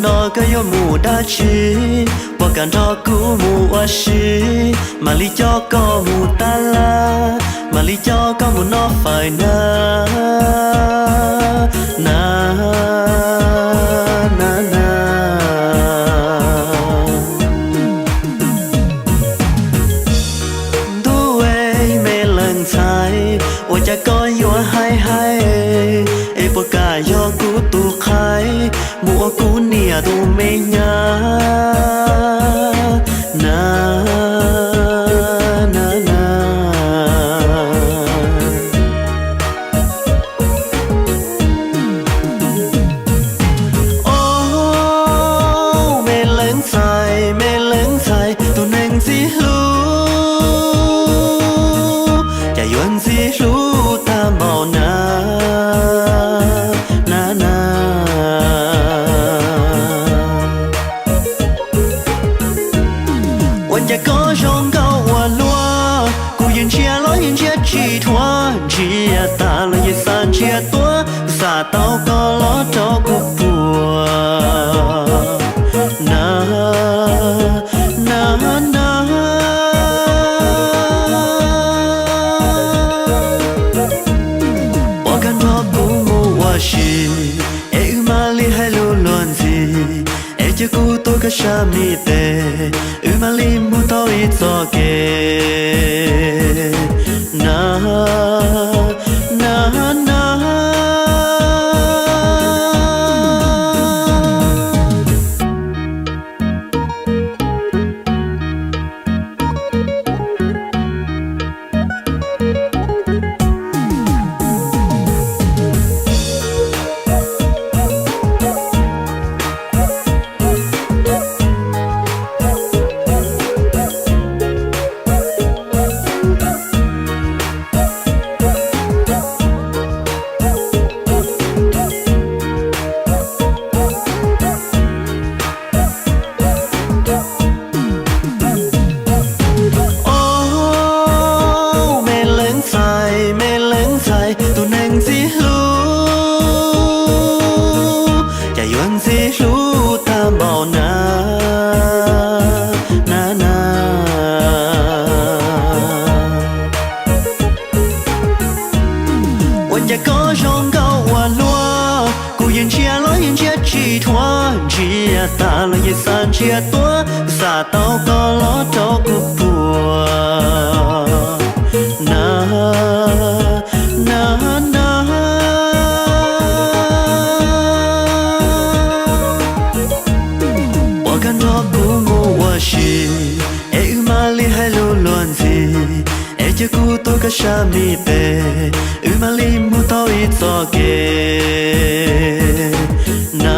No koj yuav mus dab tsi? Puas kam nrog kuv mus ua si? Mam li coj koj mus tab laj, mam li coj koj mus noj fawm na, na, na, na. Ntuj es me leej ntxhais, ua cas koj yuav hais hais, es puas kam yog kuv tus qhaib mus ua kuv niam tus me nyab na, na, na. Au, me leej ntxhais, me leej ntxhais, tus neeg ntxim hlub, cas yuav ntxim hlub tag npaum na, na, na. Ua cas koj zoo nkauj ua luaj, kuv yeej ntsia los yeej ntsia tsis dhuav, ntsia tas los yeej xav ntsia tuaj, xam tau koj los rau kuv puas na, na, na. Puas kam nrog kuv mus ua si, es wb mam li hais lus luag ntxhi, es cia kuv tuav koj sab me tes, wb mam li mus tau ib txoj kev na, na, na. Au, me leej ntxhais, me leej ntxhais, tus neeg ntxim hlub, cas yuav ntxim hlub tag npaum na, na, na. Ua cas koj zoo nkauj ua luaj, kuv yeej ntsia los yeej ntsia tsis dhuav, ntsia tas los yeej xav ntsia tuaj, xam tau koj los rau kuv puas na, na, na. Puas kam nrog kuv mus ua si, es wb mam li hais lus luag ntxhi, es cia kuv tuav koj sab me tes, wb mam li mus tau ib txoj kev na,